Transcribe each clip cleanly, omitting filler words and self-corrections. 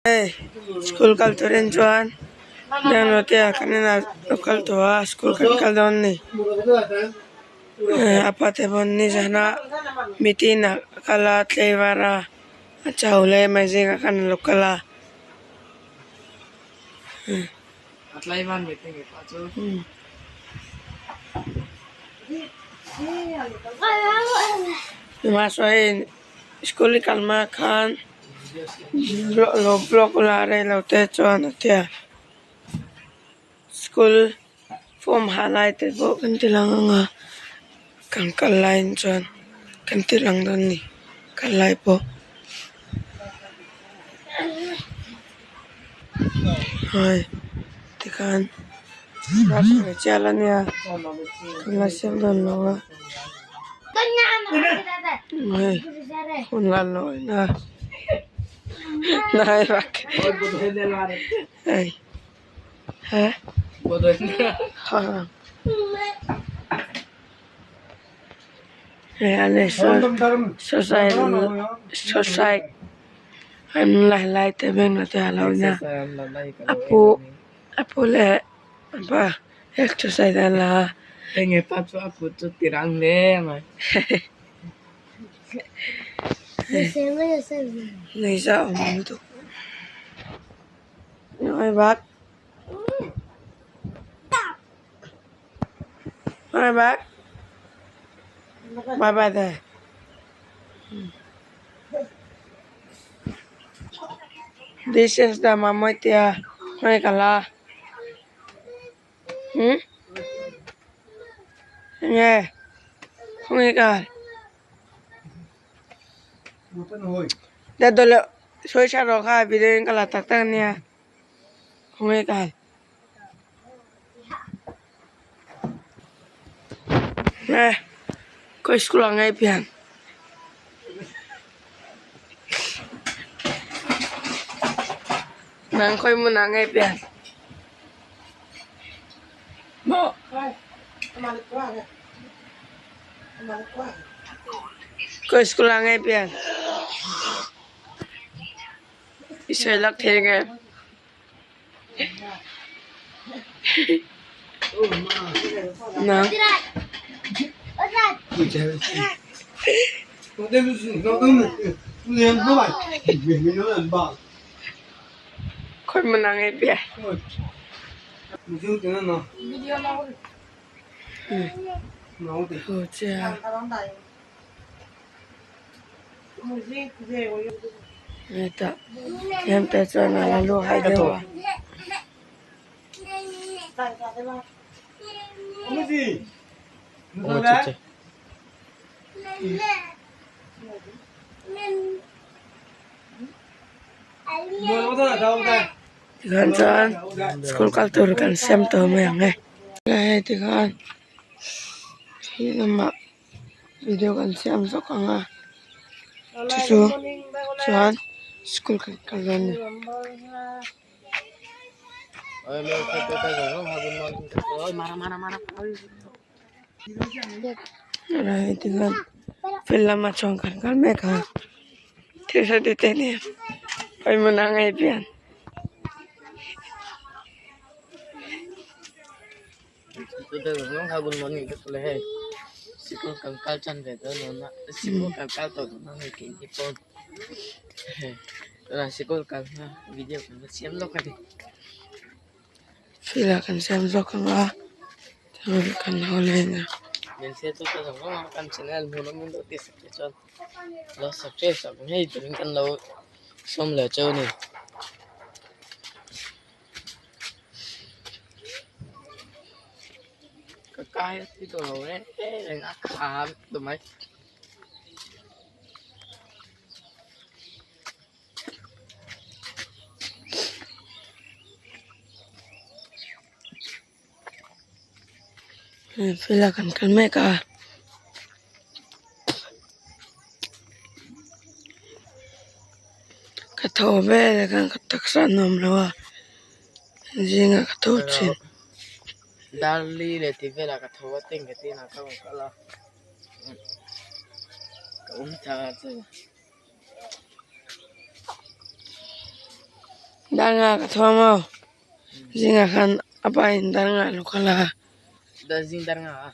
Hei school kal turin chuan Bangalore te ah kan inah lo kal tawh a school kan kal dawn a ni a pa te pawn nizan a meeting ah a kal a tlaivar a a chau hle mai zingah khan a lo kal a. Mahse hei school i kal hma khan lo block la rei lo te chuan a tia school form ha lai te pawh kan ti lang ang a kan kal laiin chuan kan ti lang dawn a ni kal lai pawh. Hai tikhan chial a nia kan la siam dawn lo a hei hun la lawi na nai vak hei he hei a ni society an lai lai te beng te a lo nia a pu a pu leh a pa exercise an la a. Nuihza awm lutuk bye bye there. This is the Mamoitea Hmai-kala. Hmm? Nge? Hmai-kal. Dadolo sawi rawh kha video in ka la tak tak ania. Hmai-kal. Nge? Khawi school ah nge i pian? Nang khawi hmunah nge i pian? Maw? Khawi school ah nge i pian? I sawi lak thei nge? Nang. Khawi hmunah nge i pian? Hetah tlem te chuan a la lu hai deuh a. Tikhan chuan school kal tur kan siam tawh mai ang e. Hei tikhan khi lamah video kan siam zawk ang a chu chu chuan school kan kal dawn a ni. Hei tikhan field lamah chuan kan kal mek a thil hre te te nen pawimawh a ngaih pian. Field ah kan siam zawk ang a chuan kan haw leh ang a. Field ah kan kal mek a. Ka tho vel a khan ka taksa a nuam lo a zingah ka tho thin. Darli leh tih velah ka tho a teng ka tin a ka rawn kal a ka awm thar a. Dar nga ka tho a maw zingah khan a pa in dar nga a lo kal a. Dar zing dar nga a.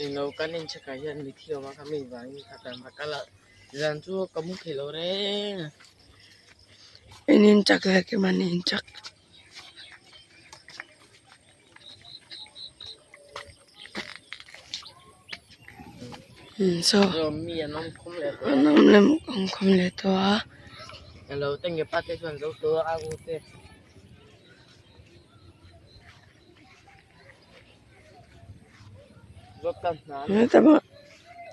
Englo kan in check ah hian mithi awm a kha mi vangin kha kan va kal a zan chu ka mu thei lo reng a. In in chak leh keimahni in chak. So mi an awm khawm leh tawh an awm leh awm khawm leh tawh a. Alo te nge pa te chuan zo tawh a u te.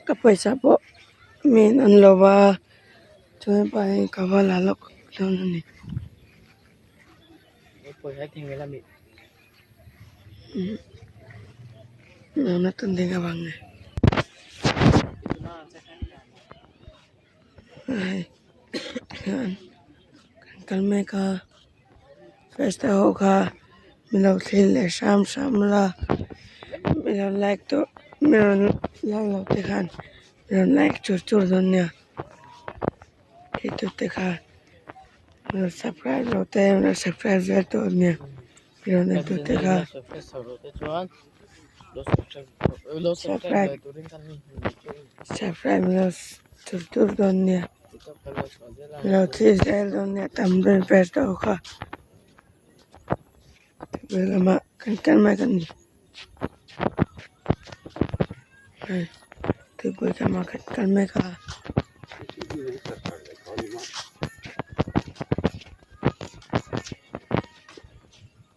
Ka pawisa pawh mi in an lo va chuan pahin ka va la lawk dawn a ni. Nana tan ding avang nge hei hian kan kal mek a first ho kha min lo thlir leh hram hram la min lo like tawh min rawn like loh te khan min rawn like chur chur dawn nia tih te kha. Subscribe lo te subscribe zel tawh ania tute kha subscribe subscribe lo tur tur dawn nia lo thlir zel dawn nia tam ber ber tawh kha lamah kan kal mek ani hei tuipui lamah kan kal mek a.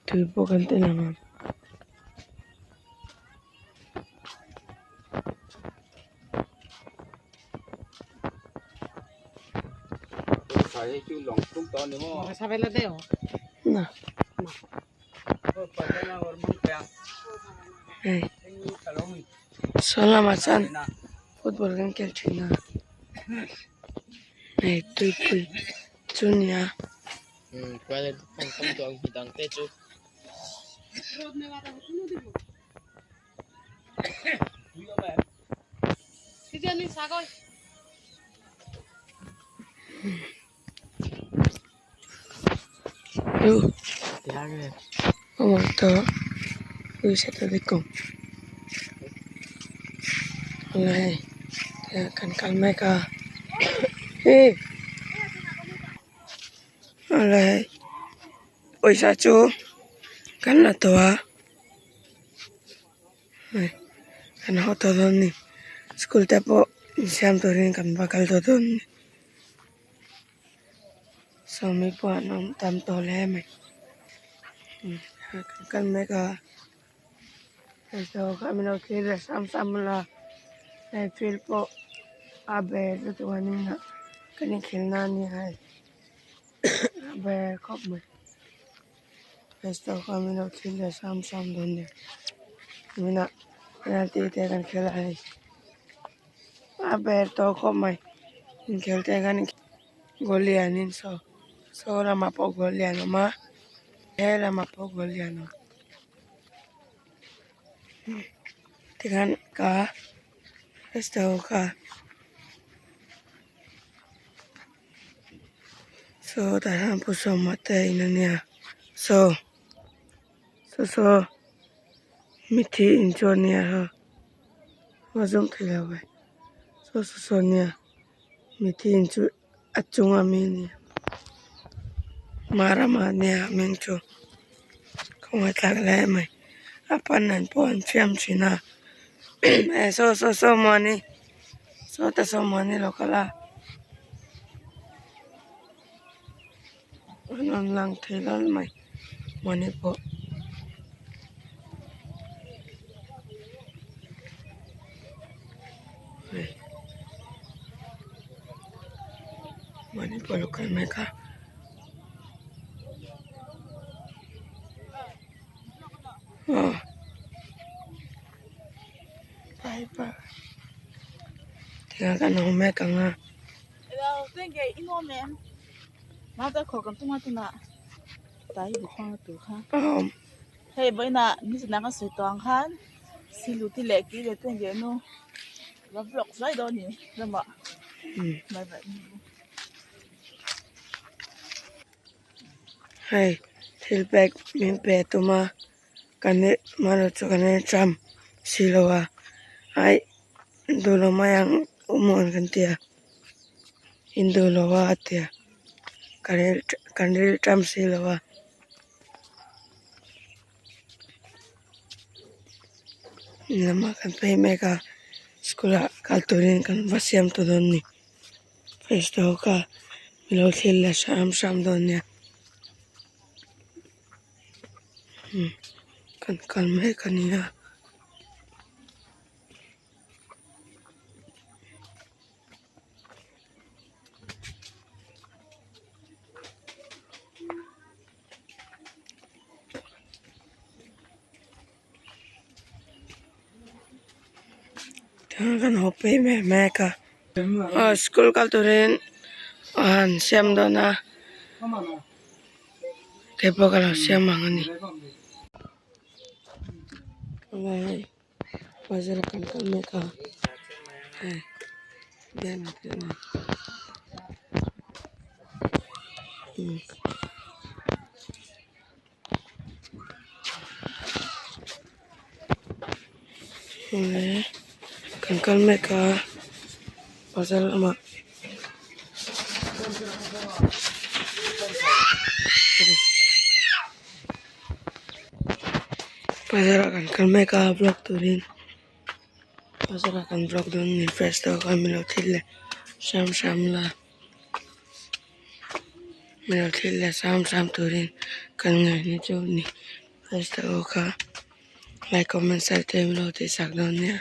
Tui pawh kan ti lang ang. Hei saw lamah chuan football kan khel thin a hei tuipui chu a ni a. Kan kal mek a hei pawisa chu kan la tawh a hei kan haw tawh dawn a ni school te pawh insiam turin kan va kal tawh dawn a ni. Sawmi pawh an awm tam tawh hle mai kan kal mek a hei saw kha min lo thlir leh sam sam la hei field pawh a ber lutuk a ni a kan inkhelh na a ni a hei a ber khawp mai hei saw kha min lo thlir leh sam sam dawn nia tunah penalty te kan khel a hei a ber tawh khawp mai inkhelh te khan goal lianin saw saw lamah pawh goal lian a awm a he lamah pawh goal lian a awm tikhan ka kha saw tah hian pu sawma te in ania saw saw saw mithi in chu ania a zawm thei lo ve saw saw saw ania mithi in chu a chunga mi ania marama ania a hming chu khawngaih thlak hle mai a pan an pawh an fiam thin a saw saw saw muani saw te saw muani lo kal a an rawn lang thei lal mai muani pawh. Muani pawh a lo kal mek a. Tihian kan awm mek ang a. Hei thil pek min pe tum a kan amaherawh chu kan en tram silo a aih duh lo mai ang awm kan ti a in duh lo a a ti a kan ril tram silo a. Lamah kan phei mek a school ah kal turin kan va siam ta dawn a ni first te ho kha min lo thlir leh hram hram dawn nia kan kal mek a ni a. Kan haw phei mek mek a aw school kal turin a han siam dawn a keipawh ka lo siam ang a ni. Bazar kan kal mek a hei kan kal mek a bazar lamah. Bazar ah kan kal mek a vlog turin bazar ah kan vlog dawn a ni fresh deuh khan min lo thil leh hram hram la min lo thil leh hram hram turin kan ngaihna chu a ni fresh deuh kha like comment share te min lo tih sak dawn nia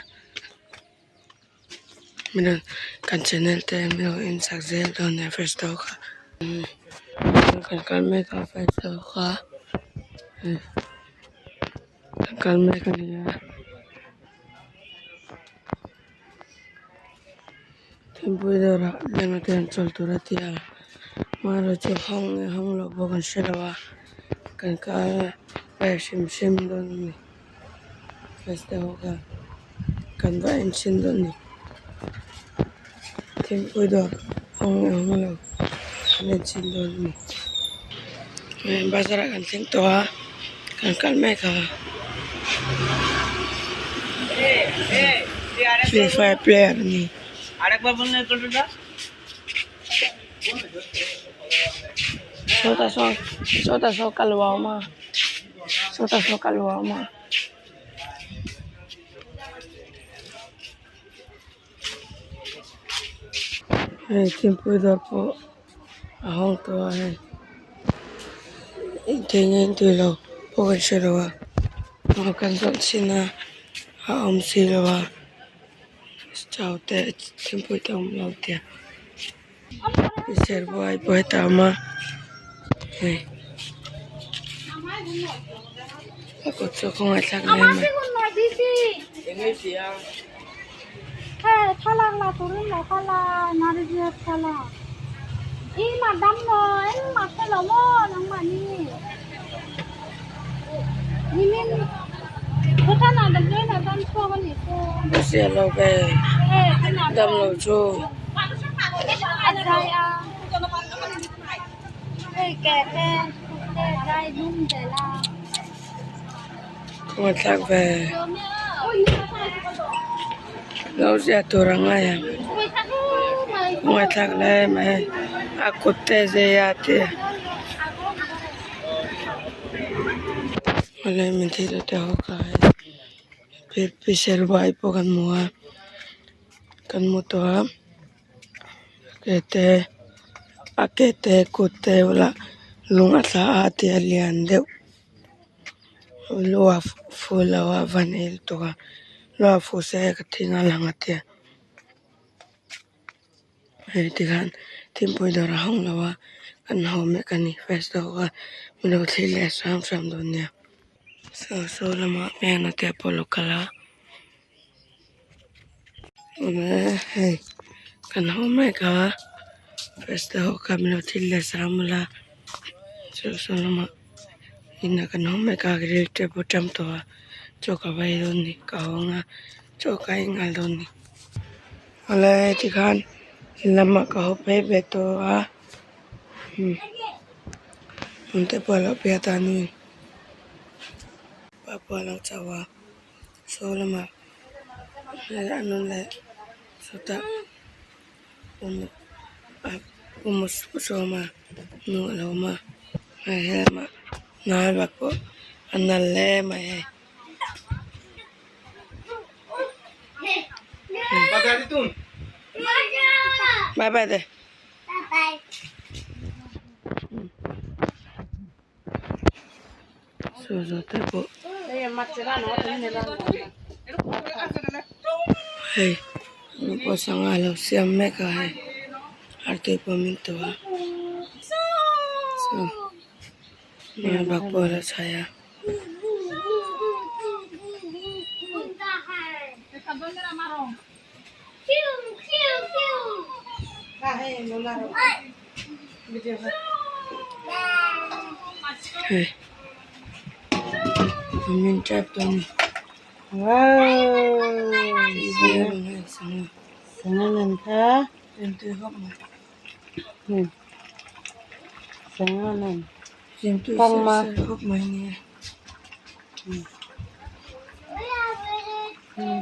min rawn kan channel te min lo en sak zel dawn nia fresh deuh kha kan kal mek a fresh deuh kha kan kal mek a ni a thingpui dawrah bank te an chawl tur a ti a amaherawhchu hawng nge hawng loh pawh kan hre lo a kan kal ve hrim hrim dawn a ni. Fresh deuh kha kan va en chhin dawn a ni thingpui dawr hawng nge hawng lo kan en chhin dawn a ni bazar ah kan thleng tawh a kan kal mek a free fire player a ni. Sawtah sawn sawtah sawn kal a awm a. Sawtah saw kal a awm a. Hei thingpui dawr pawh a hawng tawh a hei engthei nge an tih loh pawh kan hre lo a aw kan zawrh chhin a a awm si lo a chau te thingpui te a awm lo tia. Serbuai pawh heta a awm a hei a kawt chu a khawngaih thlak hle mai. Zia lo ve damlo chu. Khawngaih thlak ve lo zia tur a ngai ang khawngaih thlak hle mai a kut te zai a te. Awle min thei tawh te ho kha hei pisel vai pawh kan hmu a kan hmu tawh a ke te a ke te kut te bulah lung a thla a tih a lian deuh lu a fu lo a van ei lutuk a lu a fu se ka thing a lang a tia. Hei tikhan thingpui dawr a hawng lo a kan haw mek a ni first deuh a min lo thlir leh hram hram dawn nia saw saw lamah piano te pawh a lo kal a hei kan haw mek a first deuh kha min lo thlir leh hram ula saw saw lamah inah kan haw mek a ril te pawh tam tawh a chaw ka va ei dawn a ni ka hawng a chaw ka ei nghal dawn a ni. Awle tikhan lamah ka haw phei ve tawh a Hnute pawh a lo piat a nuin pa pawh a lo chho a saw lamah a nu leh sawtah sawma nu a lo awm a hei helamah hnai bak pawh a nal hle mai hei. Bye bye te. Saw saw te pawh hei nu pawh sangha a lo siam mek a hei artui pawh min tu a saw bak pawh a lo chhai a. Hei min tep dawn a ni. Khawp mai nia.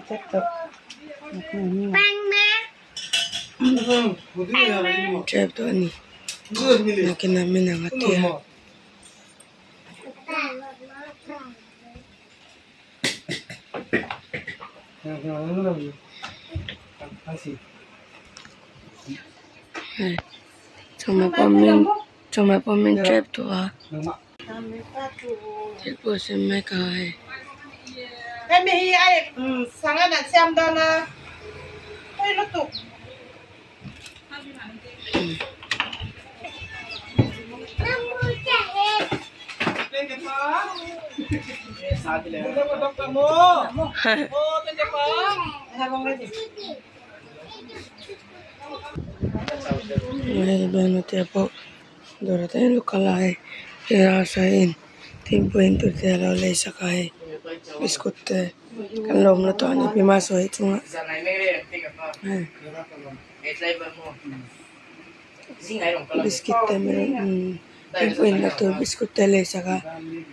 Tep tawh a ni nakinah min ang a tia. Hei chawhmeh pawh min chawhmeh pawh min tep tawh a. Thil pawh a sem mek a hei. Hei bawnghnute pawh dawr ah te hian lo kal a hei rasa in thingpui in tur te a lo lei sak a hei biscuit te kan lo awm na tawh a ni pi mahse chungah hei biscuit te thingpui in na tur biscuit te a lei sak a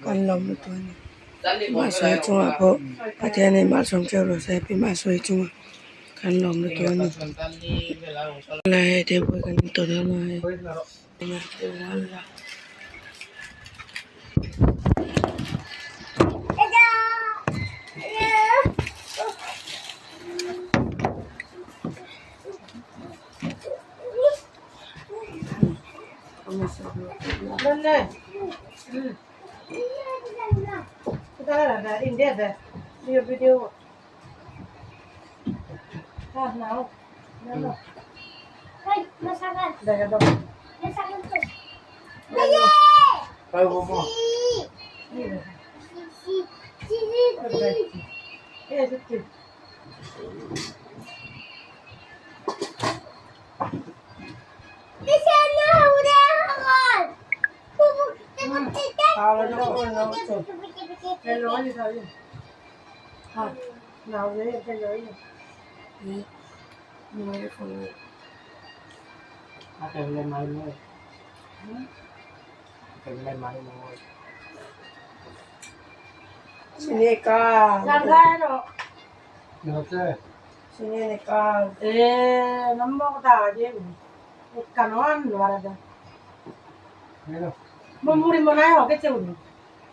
kan lo awm na tawh a ni mahse chungah pawh Pathian in malsawm teuh rawh se pi mahse chungah kan lo awm na tawh a ni hei thingpui kan in tawh dawn a hei.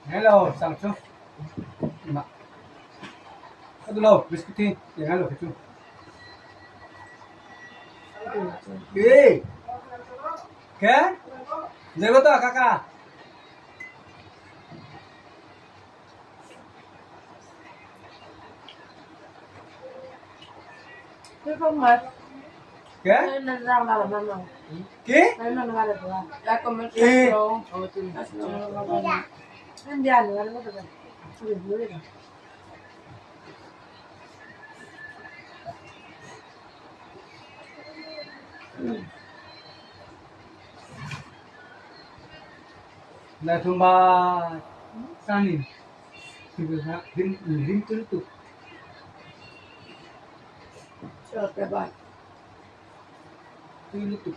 Hello, sang chu. Ma. Hello, biscuit. Hello, chu. Ê. Ke? Jago to kaka. Ke? Ke? Ke? Na thumba sani. Rim rim tu tu. Tu tu.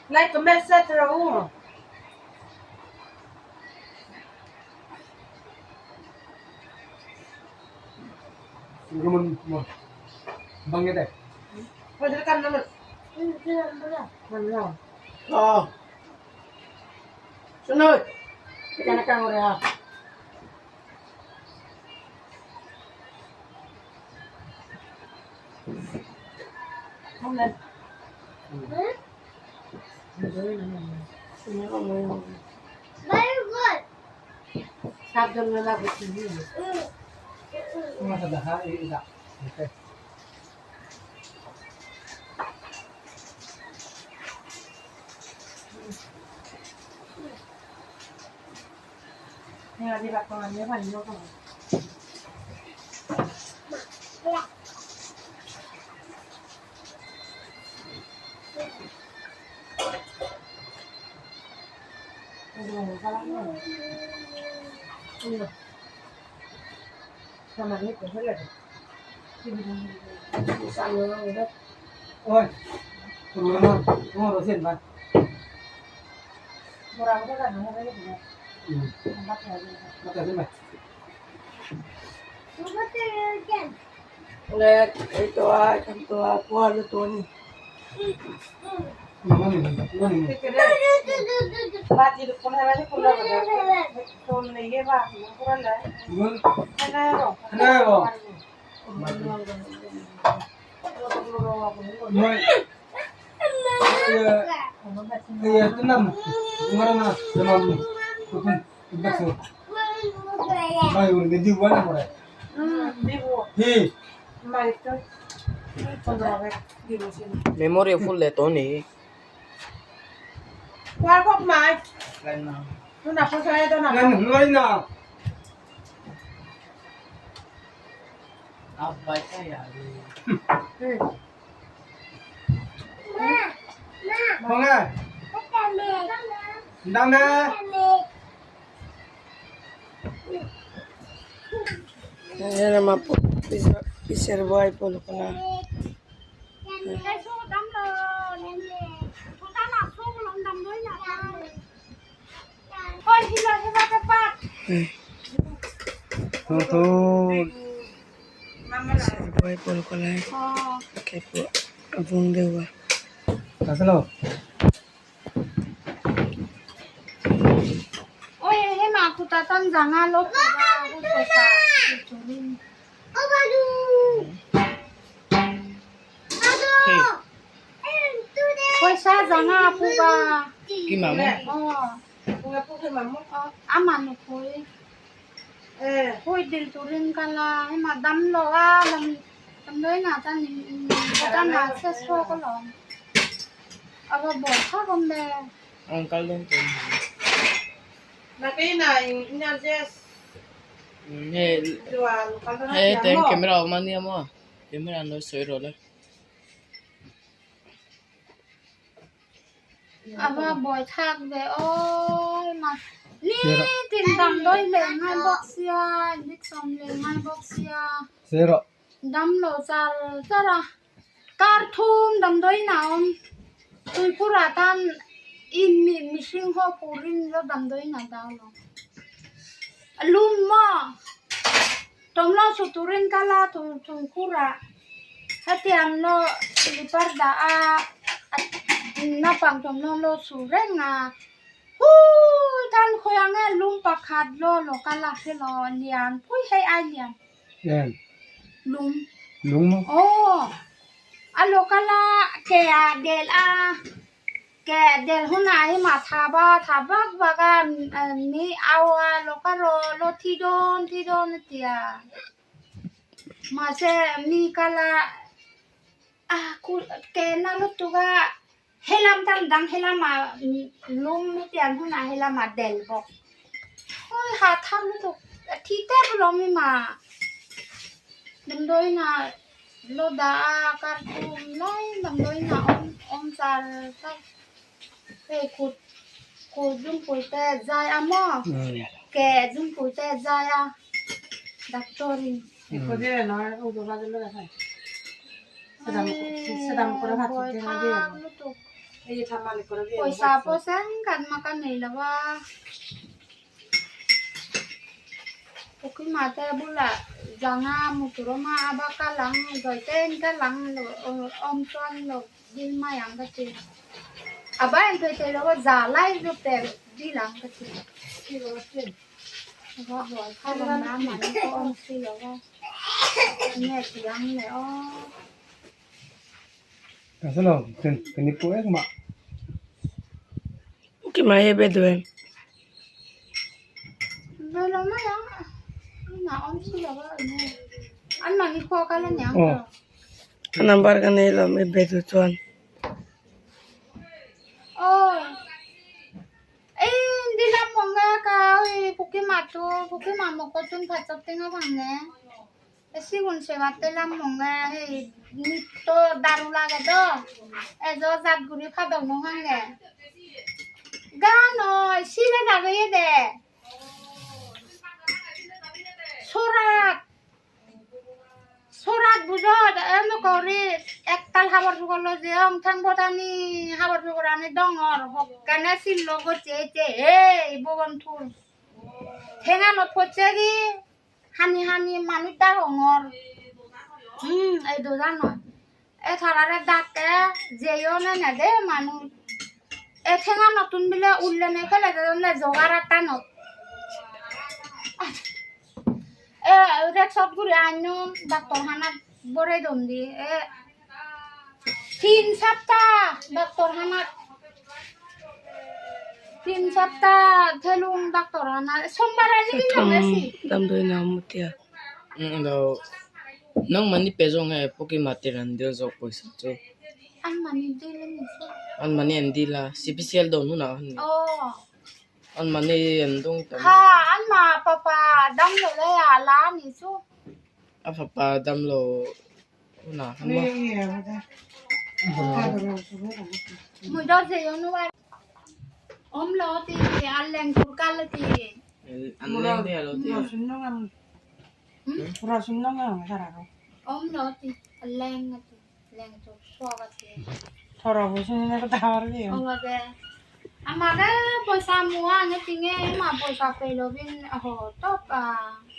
Like comment share u. Ờ. Xuân ơi. Cái này càng rồi à? Let ito ah, ito ah, puhalo to ni. Memory full le to ni. आप बैठा यार Ayan naman po, Pisir boy po ko na. Pisir boy po ko na. Okay po, abong dewa. Ôi, thế mà cô ta tân rằng á lốp পয়সা জানা পুবা কি মামু অ আমাৰ নকৰি কৈ দিল তুৰিন কালা হেমা দাম লগা দাম দাম লৈ না তা না চেষ্টা করলাম আবার বর্ষা কমবে Uncle don to. Hey, hey, ten camera oman ni amo. Camera no soy roller. আবার বয় থাকবে ও মা নি তিন দাম দই লে ngai boxia dixon le ngai boxia dam lo char chara kar thum dam doi naom tui pura tan in mi missing ho purin lo dam doi na daw lo lum ma tom lo su turin kala tum tum kura hatiam lo lipar da a na pang tom lo lo su renga hu tan khoyang e lum pa pakhat law law ka la hre lo lian pui hei ai lian. Em. Lung. Lung maw? Aw. A lo kal a, ke ah del a, ke del hunah hi mah tha ba, tha vak vak a, mi au a lo kal rawh, lo thi dawn, thi dawn a ti a. Mahse mi kal a, a ke na lutuk a, helam tan dang helamah lum hetiang hunah helamah del bawk. Hawi ha thak lutuk a thi tep alawm i mah damdawiin ah lo dah a kar thum lai damdawiin ah awm awm char char hei kut kut zungpui te zai a maw ke zungpui te zai a doctor in. Buaithak lutuk pawisa pawh seng khat mah ka nei lo a Ukima te bulah zanga mu tur awm a a bak ka lang zawi te in ka lang lo awm chuan lo dil mai ang ka ti a ba in phei thei lo a za lai chu pe dil ang ka ti va buai kha lo na mahni pawh awm si lo a enge ti ang le aw. Ka hre lo ka ni pawh engmah. Ukima hi be duh em? Be lo mai ang engmah awm si lo a enge an mahni khua kal a niang tawh. Ka number ka nei lo mi be duh chuan. Aw ei dilam mawng e ka hei kukima chu kukima maw ko chun phat chawp ting avang ne. Sigun sebate lammonge hei nitto daru lage do ejo jat guri padok no hange ganoi sile jageye de sorat sorat bujot emokori ektal habor sugor loje ong thang botani habor sugorani dongor hokkane sillo gocche che hey bogon thul thenganot pochegi hani hani manuj degongor ei doganot e tarare dakke jeyo nene de manuj e thenga notun bile ulle ne fele dedonne jogar attanot e rexot guri annun doctor hanat borey don di e 3 saptah doctor hanat 3 saptah thelung doctor hanat sombar ani Thum damdawi na awm tia. Lo nang mani pe zawng nge Pokima tir an dil zawk pawisa chu. An mani dil a ni chu. An mani an dil a CPCL dawn hunah khan ni. Aw. An mani an dawng tam. Ha an ma papa damlo lai ah la a ni chu. A fapa damlo hunah khan maw. Mui dawt zei awm lo a. Awm lo ti an leng tur kal a ti. An leng te a lo ti a. Awm lo ti a leng a ti leng tur chhuak a ti. Awm a ve. Amah ke pawisa hmu a nge ti nge amah pawisa pe lovin a haw tawp a.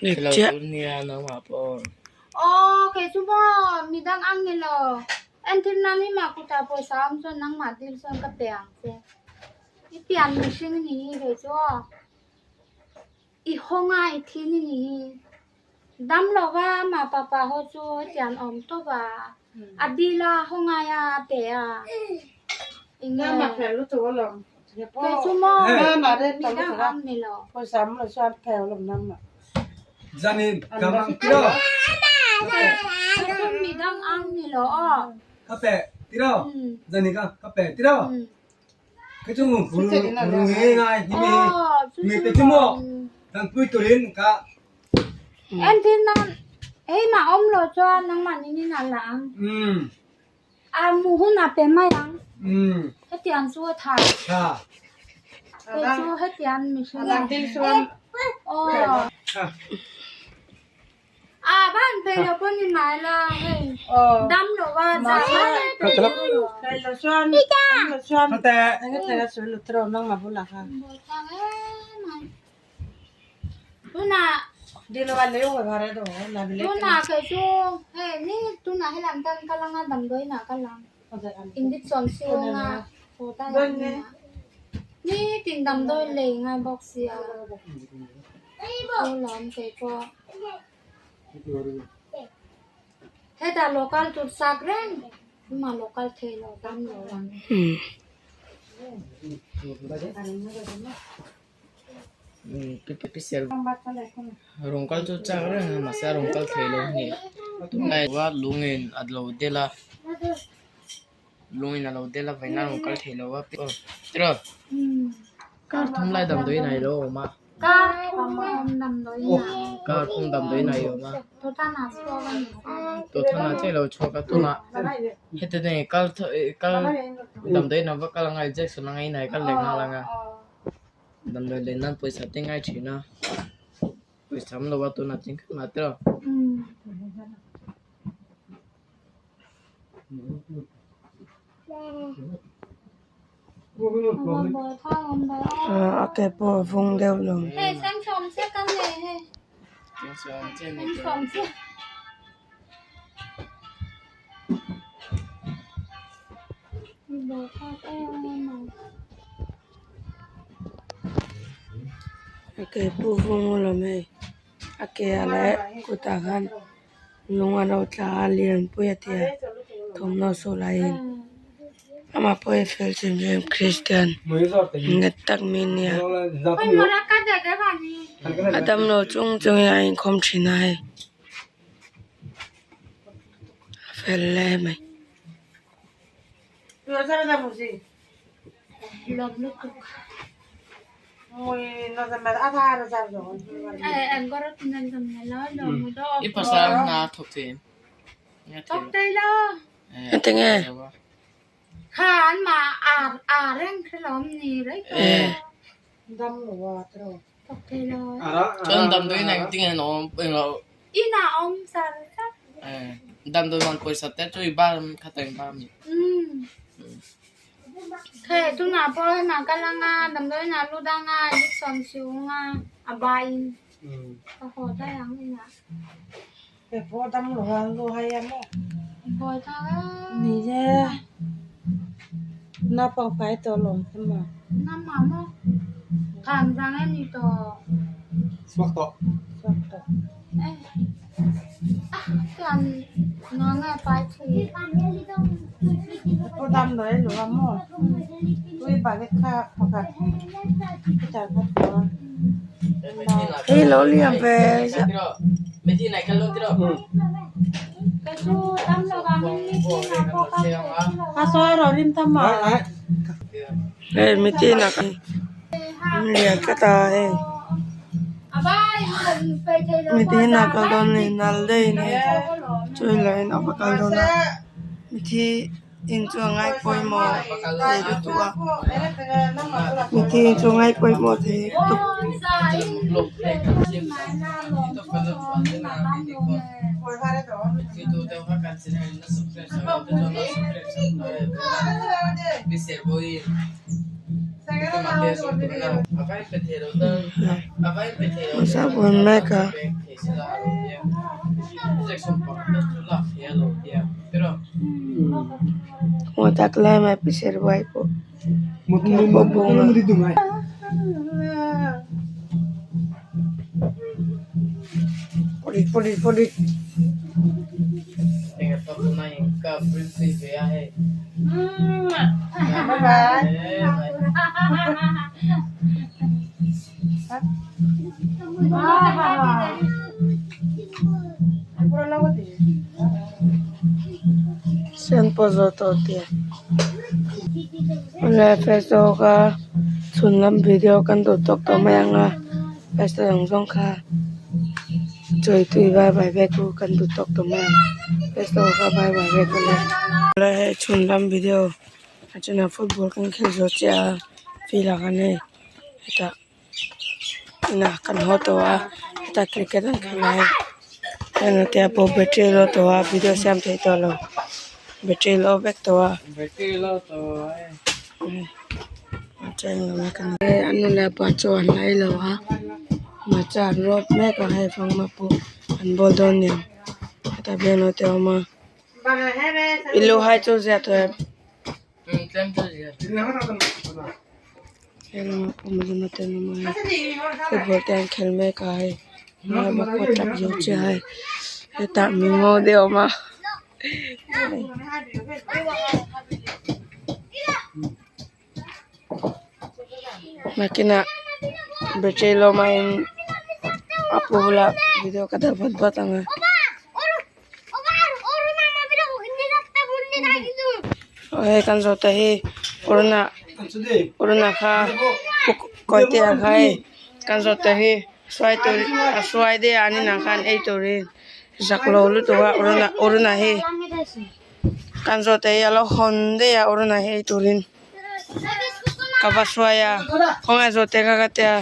Dik chiah. Nia nangmah pawh. Aw kei chu maw midang ang ni lo. Entir nan hi mah kutah pawisa awm chuan nangmah dil chuan ka pe ang che. I pian mihring ni hi kei chu aw. I hawnga i thin i ni hi. Dam lova amah papa ho chu hetiang awm tawp a. A dil a hawngai a a pe a. Enge kei chu maw midang ang ni lo. Zanin ka mang tiraw. Kei chu midang ang ni lo aw. Ka pe tiraw. Zanin ka ka pe tiraw. Ka chu huru nge ngai hi mi mi te chu maw kan pui turin ka. Entir nan hei mah awm lo chuan nangmah ninin a la ang. A mu hun a pe mai ang. Hetiang chu a tha. Kei chu hetiang mihring aw. A ban phei lo pawh ni mai la hei dam lo a za mai phei lo. Tuna tuna kei chu hei ni tuna helam tan ka lang a damdawiin ah ka lang injectionsiung a haw ta ang nia. Nitin damdawi lei ngai bawk sia. Aw lam kei pawh. Hetah local tur sak reng tumah local thei lo dam lo ang. Rawn kal chu chak reng a mahse a rawn kal thei lo a ni. Tunlai a lungin a lo del a lungin a lo del a vawiin a rawn kal thei lo a tiraw kar thum lai damdawiin a lo awm a kar kar thum damdawiin a awm a tawthanah chiah a lo chhuak a tunah heti te kal kal damdawiin a va kal anga injection anga inah kal leh nghal anga. Damdawi lei nan pawisa te ngai thin a, pawisa awm lo a tunah chuan khat mah tiraw. A ke pawh a vung deuh lo. A ke pawh vung alawm hei a ke ah leh kutah khan lung a lo tla a lianpui a tia thawmhnaw saw laiin amah pawh hi fel chin em Christian nghet tak mi ania a damlo chung chungin a inkhawm thin a hei a fel hle mai. I pasal hna thawk thei em? Enge? Chuan damdawiin ah engtin nge an awm englo damdawi man pawisa te chu i bar kha ta in bar a mi? Hei tunah pawh hema kal anga damdawiin ah lut anga injection siung a a baiin ka haw daih ang inah. Buai thlak em. Namah maw khan vang em ni tawh. Hei lo liam ve ziah. Hei mitin ah kan lian tlat a hei. Mithi inah kal dawn a ni nal daih a ni chu in lah in a va kal dawn a mithi in chu a ngai pawimawh thei lutuk a mithi in chu a ngai pawimawh thei lutuk. Hmasa mek a. Hmuh tak lai mai pi servai pawh pawh bawng a. Sen pawh zawh tawh tih awle facebook a chhun lam video kan duh tawk tawh mai ang a pesa zawng zawng kha chawi tui vai vai vek u kan duh tawk tawh mai ang facebook a vai vai vek awle. Awle hei chhun lam video a chunah football kan khel zawh chiah a field ah khan hei hetah. Inah kan haw tawh a hetah cricket an khelh lai heng te ah pawh battery low tawh a video siam theih tawh lo battery low vek tawh a an nu leh pa chu an lai lo a hmarcha an rawp mek a hei fanghma pawh an bawl dawn aniang hetah biang naute a awm a i lu hai chu ziah tawh em. He lamah pawh mizo te an awm a hei football te an khel mek a hei lamah pawh tap zo chiah a hei hetah mi ngo te a awm a. Nakinah battery lawm aiin a pu bulah video ka dah vat vat ang a. Aw hei kan zawh te hi puruna puruna kha kawite ah kha hei kan zawh te hi hruai tur a hruai daih a an inah khan ei turin zak lo lutuk a uruna uruna hi kan zawh te hi a lo hawn daih a uruna hi ei turin ka va hruai a khawnge zawh te kha ka tia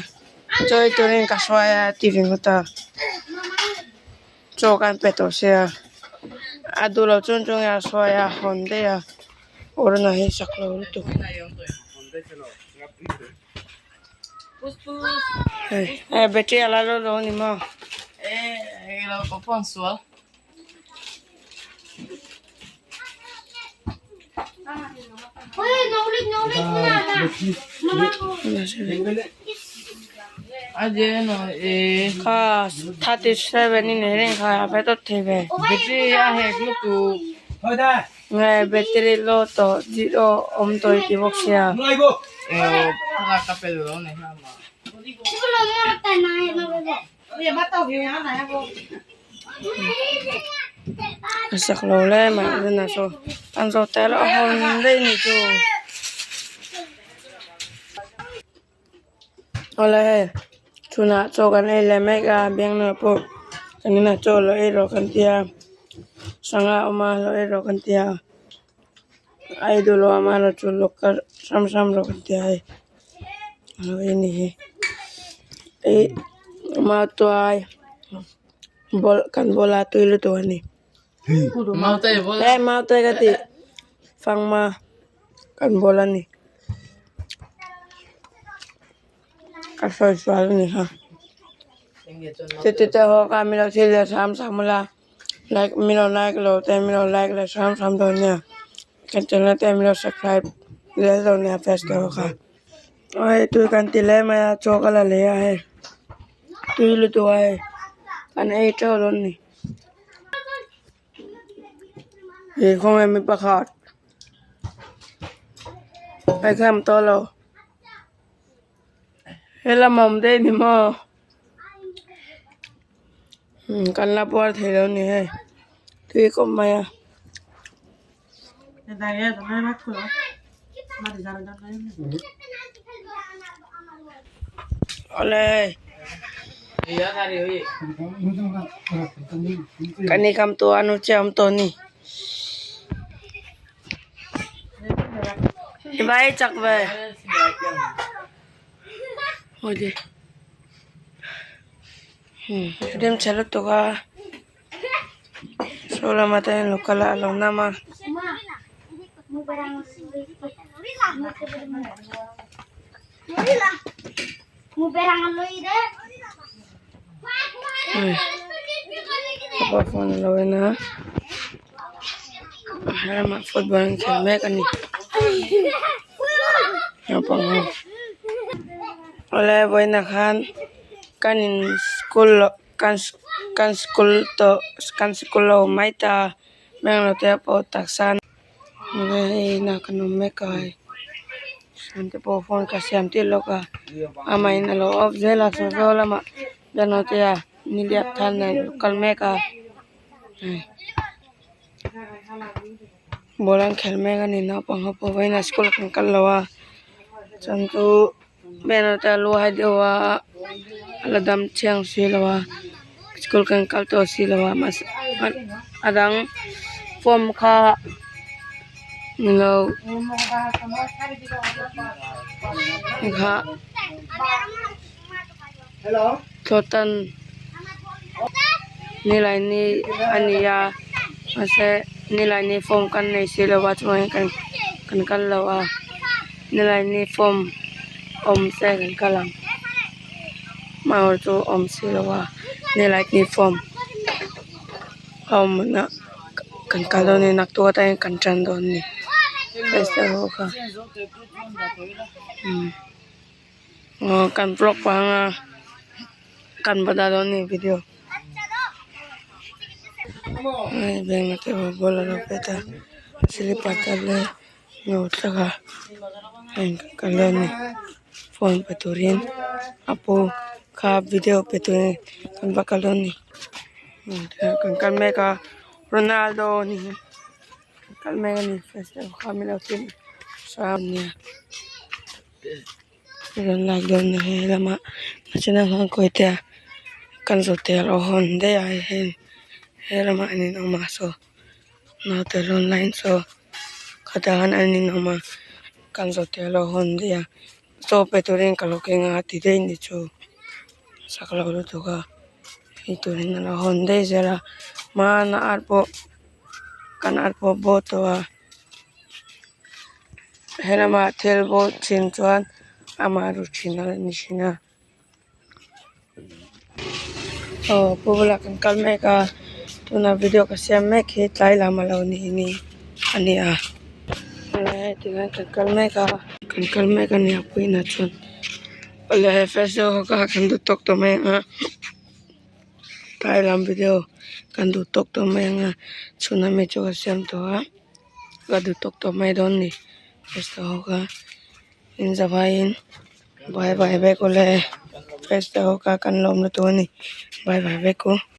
chaw ei turin ka hruai a ti ve ngawt a. Chaw kan pe tawh sia a duh loh chuan chu nge a sawi a hawn daih a urna hi sak lo lutuk hei eh battery a la lo lo a ni maw. Kha 37 in reng kha a ve tawt thei ve nge battery low tawh zero awm tawh i ti bawk sia. A sak lo le mai a chu an zawh tel a hawn daih ni chu awle hei chhunah chaw kan ei leh mek a biangnuah pawh kan inah chaw lo ei rawh kan tia sangha a awm a lo ei rawh kan tia a ei duh loh a amaherawhchu lawk kar hram hram rawh kan tia hei a lo ei a ni hi ih mautuai bawlh kan bawlh a tui lutuk a ni he mautuai ka tih fanghma kan bawl a ni ka sawi sual a ni kha chutih te ho kha min lo thil leh hram hram ula. Like min lo like lo te min lo like leh hram hram dawn nia kan channel te min lo subscribe zel dawn nia first te ho kha aw hei tui kan ti hle mai a chaw ka la lei a hei tui lutuk a hei kan ei teuh dawn a ni he khawnge mi pakhat hei kha am tawh lo helam a awm daih a ni maw. Kan la puar thei lo ni hei tui kawp mai a. Awle hei kan ni kam tu anu che awm tawh ni vai chak ve. Rim chhe lutuk a saw lamah te hian local a lo nam a. Phone a lo en a helamah football an khel mek a ni naupang ho awle vawiinah khan. Kan in school loh kan kan school tawh kan school lo mai ta bangalore te pawh taksa hei inah kan awm mek a hei te pawh phone ka siam tir lawk a amah in alo off zel a saw saw lamah bangalore te a niliak thar nen an kal mek a hei ball an khel mek a ni naupang ho pawh vawiin ah school kan kal lo a chuan chu. Banner te a lu hai deuh a a la dam chiang si lo a school kan kal tawh si lo a mahse a dang form kha ni lo kha thlawhtan nilaini a ni a mahse nilaini form kan nei si lo a chuan kan kal lo a. Nilaini form awm se kan kal ang hmangaih chu awm si lo a nilaini form a awm hunah kan kal dawn a ni naktuk atangin kan tan dawn a ni first te ho kha umm. Aw kan vlog pah anga kan va dah dawn a ni video hei bank te pawh ball a lo pet a slipper te leh no thlak a heng kan kal dawn a ni phone pe turin a pu kha video pe turin kan va kal dawn a ni kan kal mek a Ronaldo a ni kan kal mek a ni first deuh kha min lo thlir nia. Rawn lak dawn a he lamah national khan kawi te a kan zawh te alo hawn daih a hei he lamah an inawm a saw naute rawn la in saw khatah khan an inawm a kan zawh te alo hawn daih a chaw pe turin ka lo keng a ti daih ni chu sak lo lutuk a ei turin alo hawn daih zel a hmana ar pawh kan ar pawh bo tawh a. He lamah thil bo thin chuan amah ru thin a ni thin a aw pu bulah kan kal mek a tuna video ka siam mek hi tlai lam a lo ni ni a ni a heti hian kan kal mek a kan kal mek a ni a puiin ah chuan awle he first ho kha kan duh tawk tawh mai ang a tlai lam video kan duh tawk tawh mai ang a chhun ami chu ka siam tawh a. Ka duh tawk tawh mai dawn ni first ho kha in zavaiin bye bye vek ule first ho kha kan lawm lutuk a ni bye bye vek u.